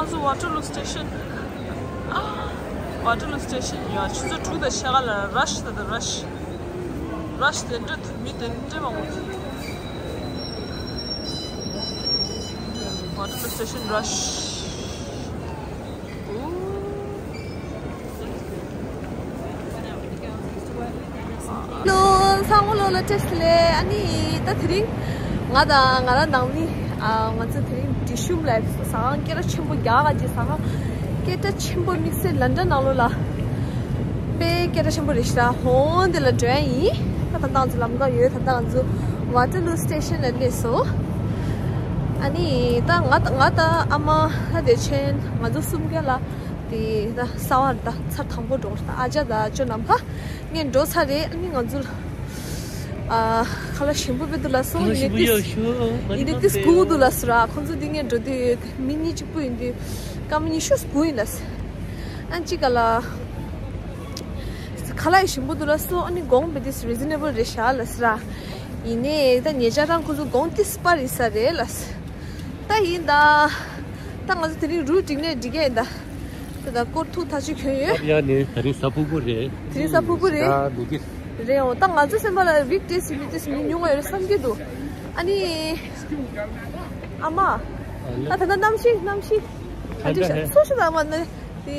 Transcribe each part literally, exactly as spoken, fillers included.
ང་ཚོ་Waterloo Station། Waterloo Station ཡོད། ཆུ་ཚོད་དྲུག་དང་ཕྱེད་ཀ་ལ་rush ད་ལྟ་rush། Rush དེ་འདྲ་འདུག་མི་དེ་འདྲ་མང་པོ་འདུག Waterloo Station rush། ལོ། སང་ལོ་ལ་བཀྲ་ཤིས་བདེ་ལེགས། ཨ་ནི་ད་དེ་རིང་ང་དང་ང་རང་ནང་མི། ཨ། ང་ཚོ་དེ་རིང་འབྲི་ཤུམ་ལ་ཟ་ཁང་སྐད་གྲགས་ཆེན་པོ། རྒྱ་གར་གྱི་ཟ་ཁང་སྐད་གྲགས་ཆེན་པོ་དམིགས་བསལ་ལན་ཌན་ནང་ལོགས་ལ་དཔེ་སྐད་གྲགས་ཆེན་པོ་རེད་ཤག་ཧོན་དེ་ལ་འགྲོ་ཡ་ཡིན། ད་ད་ལྟ་ང་ཚོ་ལམ་ཁ་ཡོད། ད་ལྟ་ང་ཚོ་Waterloo Station ལ་སླེབས་སོང་། ཨ་ནི་ད་ང་ད་ང་ད་ཨ་མ་ད་བདེ་ཆེན་ང་ཚོ་གསུམ་ཀ་ལ། དེ་ད་གསར་པ་ད་ཚར་དང་པོ་འགྲོ་ད། ཨ་ཅག་ད་ཅོ་ནམ་མཁའ་ངས་འགྲོ་ཚར་རེད། ཨ་ནི་ང་ཚོ་ཨ་ཁ་ལག་ཞིམ་པོ་དཔེ་འདུག་ལབ་སོང་། ཁ་ལག་ཞིམ་པོ་ཡོད་ཤོ། ཡིན་ནི་ཏིས་སྒུག་འདུག་ལབ་སོང་ར། ཁོང་ཚོ་འདི་ངས་འགྲོ་དུས་མི་གཉིས་གཅིག་པུ་ཡིན་དུས་སྐར་མ་ཉི་ཤུ་སྒུག་ཡིན་ལབ་སོང་། ཨ་ཅི་ག་ལ་ཁ་ལག་ཞིམ་པོ་འདུག་ལབ་སོང་། ཨ་ནི་གོང་དཔེ་ཏིས་reasonable རེད་ཤག་ལབ་སོང་ར། ཡིན་ནའི་ད་ཉེ་ཆར་རང་ཁོང་ཚོ་གོང་ཏིས་སྤར་ཡིན་ས་རེད་ལབ་སོང་། ད་ཡིན་ད། ད་ང་ཚོ་དེ་རིང་རུ་འགྲིག་ནས་འགྲིག་གི་ཡིན་ད། ད་ད་སྐོར་ཐུག་ཐག་ཆོད་གྱོན་ཡོད། ཡ་ནི་དེ་རིང་གཟའ་ཕུར་བུ་རེད། དེ་རིང་གཟའ་ཕུར་བུ་རེད། ད་འདུག་གི། རེད་འོ། ད་ང་ཚོ་སེམས་པ་ལ་weekdays ཡིན་དུས་མི་ཉུང་བ་ཡོད་རེད་བསམ་གྱི་འདུག་ཨ་ནི། ཨ་མ། ད་ད་ད་གནམ་གཤིས་གནམ་གཤིས། ཨ་ཅི་ཤ་སོ་ཤ་ད་མ་ནི། དེ།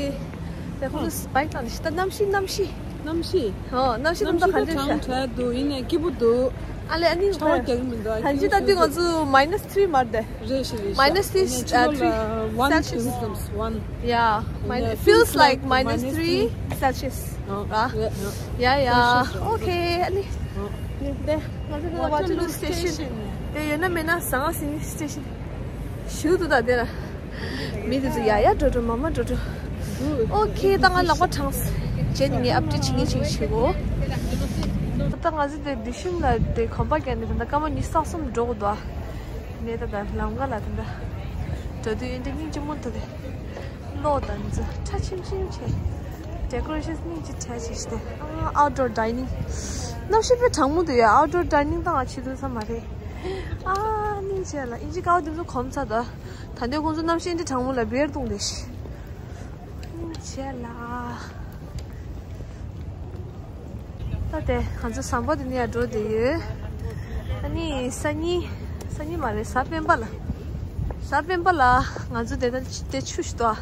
དེ་ཁོང་ཚོ་སྤའིག་བཏང་ནས་ཤི་ད་གནམ་གཤིས་གནམ་གཤིས། གནམ་གཤིས། ཨོ་གནམ་གཤིས་གནམ་ད་ག་འདྲ་ཤ། གྲང་དྲགས་འདུག་ཡིན་ནའི་སྐྱིད་པོ་འདུག་ཨ་ལེ་ཨ་ནི་ཆར་པ་རྒྱག་གི་མི་འདུག་ད་ཅི་ད་དུས་ང་ཚོ་minus three མར་དེ། རེད་ཤི་རེད་ཤི། Minus three, ཡིན་ནའི་uh, ཕྱི་ལོགས་ལ་one Celsius. Degrees comes one. Yeah, and, uh, it feels like minus three Celsius. Yeah, yeah. Okay. ཨ་ནི། དེ་ང་ཚོ་Waterloo Station དེ་ཡོད་ན་མེད་ན་ཟ་ཁང་ཟིན་station ཞུ་འདུག་ད་དེ་ལ། མི་དེ་ཚོ་ཡ་ཡ་འགྲོ་འགྲོ་མ་མ་འགྲོ་འགྲོ། ཨོ་ཁེ། ད་ང་ལག་པ་གྲངས། རྗེས་ནས་ངས་ཨབ་ཌེཊ་བྱེད་མཁན་ཅིག་བྱེད་དགོས། ད་ང་ཚོ་དེ་འབྲི་ཤུམ་ལ་དེ་གོམ་པ་བརྒྱབ་ནས་ད་ལྟ་སྐར་མ་ཉི་ཤུ་རྩ་གསུམ་འགྲོ་དགོས་འདུག་ངས་ད་ལྟ་ལམ་ཁ་ལ་ད་ལྟ་འགྲོ་དུས་ཡིན་དེ་སྙིང་རྗེ་མོ་འདུག་སྟེ། གློག་དང་འཛུལ་ཁྲ་ཆིམ་ཆིམ་བྱས། decorations སྙིང་རྗེ་བྱས་བྱས་བྱས་ཏེ། ཨ་outdoor dining གནམ་གཤིས་དཔེ་གྲང་མོ་འདུག་ཡ། outdoor dining ད་ང་བྱེད་ཐུབ་ས་མ་རེད། ཨ་སྙིང་རྗེ་ལ་ཨིན་ཇི་ཀ་བ་དེ་ཚོ་གོམས་ཚར་ད། ད་འདོད་ཁོང་ཚོ་གནམ་གཤིས་འདི་གྲང་མོ་ལ་བི་ཡར་བཏུང་བསྡད་ཤག་ཨིན་ཇི་ལ། ད་དེ་ང་ཚོ་ཟམ་པ་དེ་ནས་ཡར་འགྲོ་བསྡད་ཡོད། ཨ་ནི་སང་ཉིན། སང་ཉིན་མ་རེད། གཟའ་སྤེན་པ་ལ། གཟའ་སྤེན་པ་ལ་ང་ཚོ་དེ་ད་དེ་ཆུ་ཞིག་འདུག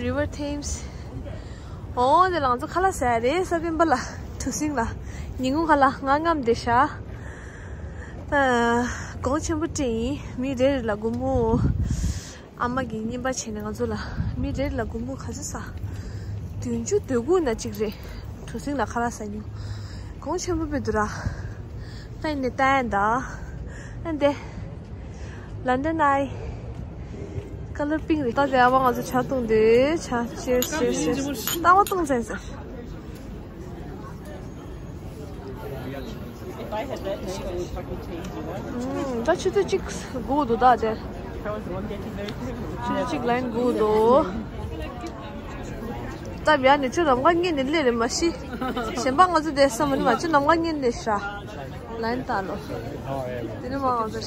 River Thames། འོ་དེ་ལ་ང་ཚོ་ཁ་ལག་ཟ་ཡ་རེད། གཟའ་སྤེན་པ་ལ་གྲུ་གཟིངས་ལ། ཉིན་གུང་ཁ་ལག་ང་རྔམ་བསྡད་ཤག་ད་གོང་ཆེན་པོ་སྤྲད་ཡིན། མི་རེ་རེ་ལ་སྒོར་མོ། ཨ་མ་གིས་རྔན་པ་བྱས་ནས་ང་ཚོ་ལ་མི་རེ་ལ་སྒོར་མོ་ག་ཚོད་ཟ། བདུན་ཅུ་དོན་དགུ་ན་གཅིག་རེད། གྲུ་གཟིངས་ལ་ཁ་ལག་ཟ་མྱོང་། གོང་ཆེན་པོ་དཔེ་འདུག་ར། ད་ཡིན་ནའི་ལྟ་ཡ་ད། ཨ་འདི། London Eye། Colour pink རེད། ད་དེ་ཨ་མ་ང་ཚོ་ཇ་བཏུང་དུས་ཇ། Cheers, cheers, cheers. ཏག་ཏག་བཏུང་ཟེར་ཟེར། ཨུམ། ད་ཆུ་ཚོད་གཅིག་སྒུག་འདུག་ད་དེ། ཆུ་ཚོད་གཅིག་ལའིན་སྒུག་འདུག་ད་བྱས་ནས་ཁྱོད་ལམ་ཁ་ཉན་ནས་སླེབས་རེད་མ་གཞི། གཞན་པ་ང་ཚོ་དེ་བསམ་མ་ནི་མ་ཁྱོད་ལམ་ཁ་ཉན་ནས་ཤ། ལའིན་ལྟ་ལོ། དེ་ནས་མ་ང་ཚོ།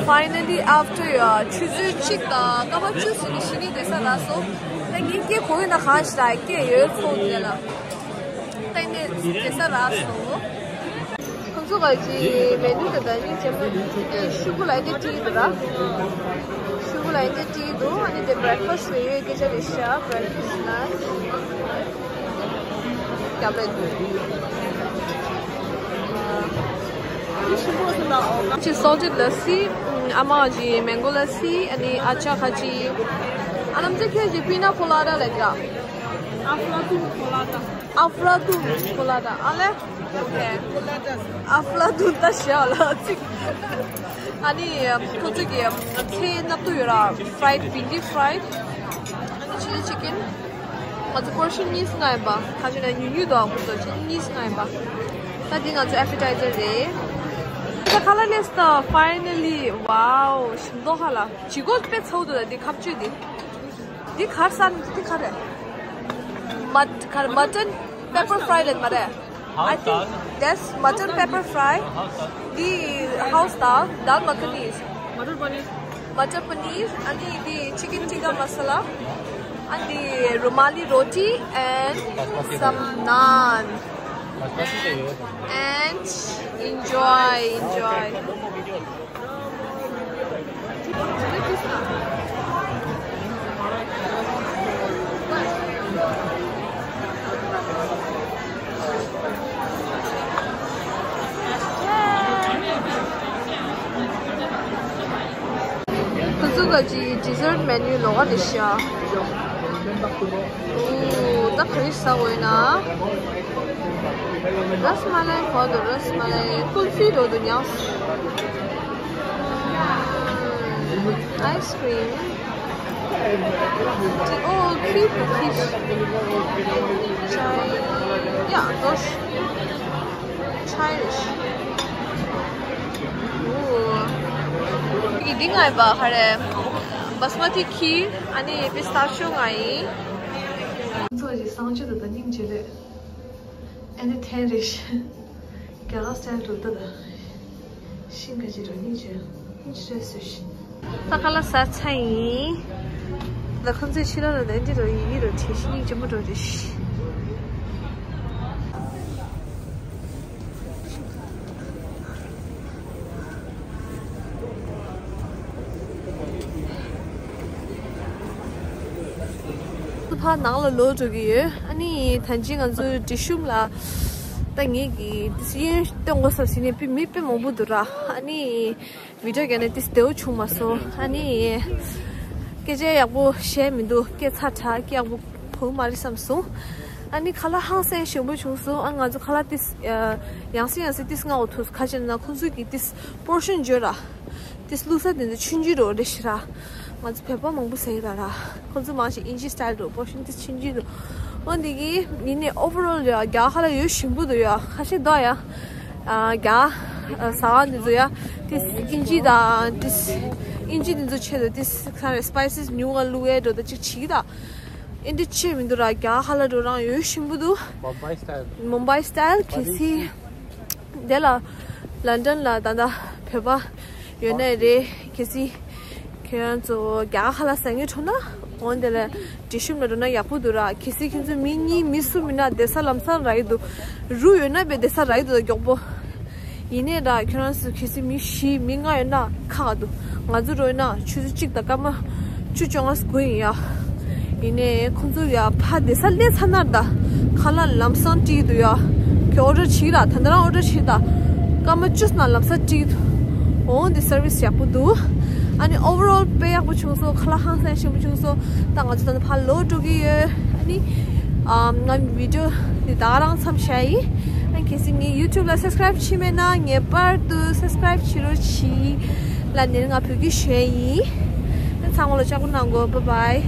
Finally, after ཡ་ཆུ་ཚོད་གཅིག་དང་སྐར་མ་བཅུ་ཟིན་ནས་གཞི་ནས་བསྡད་ས་རག་སོང་། ད་ངས་སྐད་གོ་ཡོད་ན་གང་ཞིག་ལ་སྐད་ཡོད་ཚོད་དེ་ལ། ད་ནས་བསྡད་ས་རག་སོང་། ཁོང་ཚོ་ག་གི་མེ་ནུ་དེ་ད་ནི་ཇེ་མ་ཤུ་གུ་ལ་དེ་བྲིས་འདུག་ར། ཤུ་གུ་ལ་དེ་བྲིས་འདུག་ཨ་ནི་དེ་breakfast རེ་ཡོད་སྐད་ཆ་རེད་ཤག breakfast nice. ཅི་salted lassi ཨ་མ་གི་mango lassi ཨ་ནི་ཨ་ཅག་ག་ཅི། ཨ་ནམ་ཅི་ཁྱོད་ཀྱི་pina colada ལ་ར། Aflatun colada. Aflatun colada. ཨ་ལེ། Okay. Aflatun ད་ཤ་ལ་ཅིག་ཨ་ནི་ཁོ་ཚོ་གི་ཁེ་སྣ་ཚོགས་ཡོད་ར། Fried bean fried. ཨ་ནི་chili chicken. ང་ཚོ་portion གཉིས་ལྔ་ཡིན་པ། ཁ་ཅིག་ན་ཉུང་ཉུང་འདུག་ཁོ་ཚོ་ཆེ་གཉིས་ལྔ་ཡིན་པ། ད་འདི་ང་ཚོ་appetizer རེད། ད་ཁ་ལག་ལས་ད་finally wow ཞིམ་མདོག་ཁ་ལག་ཅི་གོ་དཔེ་ཚ་བོ་འདུག་ད་འདི་ཁ་བཅུད་འདི། འདི་གར་ས་འདི་ག་རེད། མ་གར་mutton pepper fry རེད་མ་རེད། I think that's mutton pepper fry. The house dal, dal makhani is. Matar paneer. Matar paneer, and the chicken tikka masala, and the rumali roti, and some naan. And enjoy, enjoy. ཁོ་ཚོ་ག་ཅི་dessert menu ལོག་ག་ནས་ཤ། ཨོ། ད་ག་རེ་ཟ་འོས་ན། རཱས་མ་ལའི་གོ་འདུག་རཱས་མ་ལའི། ཀུལ་ཧྥི་འགྲོ་འདུག་ཉག ice cream. Oh, cute cookies. Chai. Yeah, those. Chai. Oh. འདི་ང་ཡིན་པ་ག་རེ། basmati kheer, ཨ་ནི་pistachio ང་ཡིན། ཚོ་ཞིག་གསང་སྤྱོད་དུ་ད་སྙིང་རྗེ་ལེ། ཨ་ནི་ཐན་རེ་ཤི། རྒྱ་གར་style རུ་ད་ད། ཤིང་ག་ཅི་རུ་སྙིང་རྗེ། སྙིང་རྗེ་སུ་ཤི། ད་ཁ་ལག་ཟ་ཚར་ཡིན། ད་ཁོང་ཚོའི་ཕྱི་ལོགས་ལ་ད་འདི་རུ་ཡི་གེ་རུ་བྲིས་ཤིང་སྙིང་རྗེ་མོ་འགྲོ་རེ་ཤི། ཕར་ནང་ལ་ལོག་འགྲོ་གི་ཡོད། ཨ་ནི་ད་ཅི་ང་ཚོ་འབྲི་ཤུམ་ལ་ད་ངེད་ཀྱི་དེ་སི་ཡོན་སྟོན་དགོས་ས་ཟིན་ནས་དཔེ་མི་དཔེ་མང་པོ་འདུག་ར། ཨ་ནི་བི་ཌིའོ་རྒྱག་ནས་དེ་བདེ་བོ་བྱུང་མ་སོང་། ཨ་ནི་སྐད་ཆ་ཡག་པོ་བཤད་མི་འདུག་སྐད་ཚ་དྲགས། སྐད་ཡག་པོ་གོ་མ་རེད་བསམ་སོང་། ཨ་ནི་ཁ་ལག་ཧང་སང་ཞིམ་པོ་བྱུང་སོང་། ཨ་ང་ཚོ་ཁ་ལག་དེ་ཡང་སེ་ཡང་སེ་དེ་ང་འོ་ཐུག་ཁ་ཆེ་ན་ཁོང་ཚོ་གི་དེ་པོར་ཤོན་བརྗོད་ར། དེ་བླུགས་ས་དེ་ཚོ་ཆུང་ཆུང་རོ་རེ་ཞིག་ར། ང་ཚོ་བོད་པ་མང་པོ་ཟ་ཡི་ར་ར། ཁོང་ཚོ་མང་ཞིག་ཨིན་ཇི་style རོ། པོར་ཤོན་དེ་ཆུང་ཆུང་རོ། འོ་འདི་གི་ཡིན་ནའི་overall ཡ་རྒྱ་ཁ་ལག་ཡོད་ཞིམ་པོ་འདུག་ཡ། ཁ་ཤས་འདུག་ཡ། ཨ་རྒྱ་ཟ་བ་འདི་ཚོ་ཡ། དེ་ཨིན་ཇི་དང་དེ་ཨིན་ཇི་འདི་ཚོ་ཆེད་དུ་དེ་ཁ་རེ་spices ཉུང་ང་བླུགས་ཡས་འགྲོ་ད་ཅིག་བྱེད་ཀྱི་ད། ཨིན་དེ་ཆེ་མི་འདུག་ར། རྒྱ་ཁ་ལག་འགྲོ་རང་ཡོད་ཞིམ་པོ་འདུག Mumbai style. Mumbai style གལ་སྲིད་དེ་ལ་ལན་ཌན་ལ་ད་ལྟ་བོད་པ་ཡོད་ན་རེད། གལ་སྲིད་ཁྱེད་རང་ཚོ་རྒྱ་ཁ་ལག་ཟ་ངེས་འཕྲོ་ན་འོན་དེ་ལ་འབྲི་ཤུམ་ལ་འགྲོ་ན་ཡག་པོ་འདུག་ར། གལ་སྲིད་ཁྱེད་ཚོ་མི་གཉིས་མི་གསུམ་མིན་ན་བསྡད་ས་ལམ་སང་རག་གི་འདུག་རུ་ཡོད་ན་བས་བསྡད་ས་རག་གི་འདུག་ད་མགྱོགས་པོ། ཡིན་ནའི་ར་ཁྱོད་རང་ཚོ་གལ་སྲིད་མི་བཞི་མི་ལྔ་ཡོད་ན་ཁག་འདུག་ང་ཚོ་རོ་ཡིན་ན་ཆུ་ཚོད་གཅིག་དང་སྐར་མ་བཅུ་བཅོ་ལྔ་དགུ་ཡིན་ཡ། ཡིན་ནའི་ཁོང་ཚོ་ཡ་ཕ་བསྡད་ས་སླེབས་ཚར་ན་ད་ཁ་ལག་ལམ་སང་སྤྲད་འདུག་ཡ། ཁྱོད་order བྱེད་ར། ད་ལྟ་རང་order བྱེད་ད། སྐར་མ་བཅུ་ཙམ་ལམ་སང་སྤྲད་འདུག་འོ་འདི་service ཡག་པོ་འདུག་ཨ་ནི་overall དཔེ་ཡག་པོ་བྱུང་སོང་། ཁ་ལག་ཧང་སང་ཞིམ་པོ་བྱུང་སོང་། ད་ང་ཚོ་ད་ནི་ཕར་ལོག་འགྲོ་གི་ཡོད། ཨ་ནི་ཨམ་ང་video འདི་ད་རང་མཚམས་བཞག་ཡིན། ཨ་གལ་སྲིད་ངའི་YouTube ལ་subscribe བྱས་མེད་ན་ངེས་པར་དུ་subscribe བྱེད་རོགས་གྱིས། ལ་ནི་ང་བོད་སྐད་ཤེས་ཡིན། ཨ་ཚང་མ་ལ་ལྕགས་པོ་གནང་གོ bye bye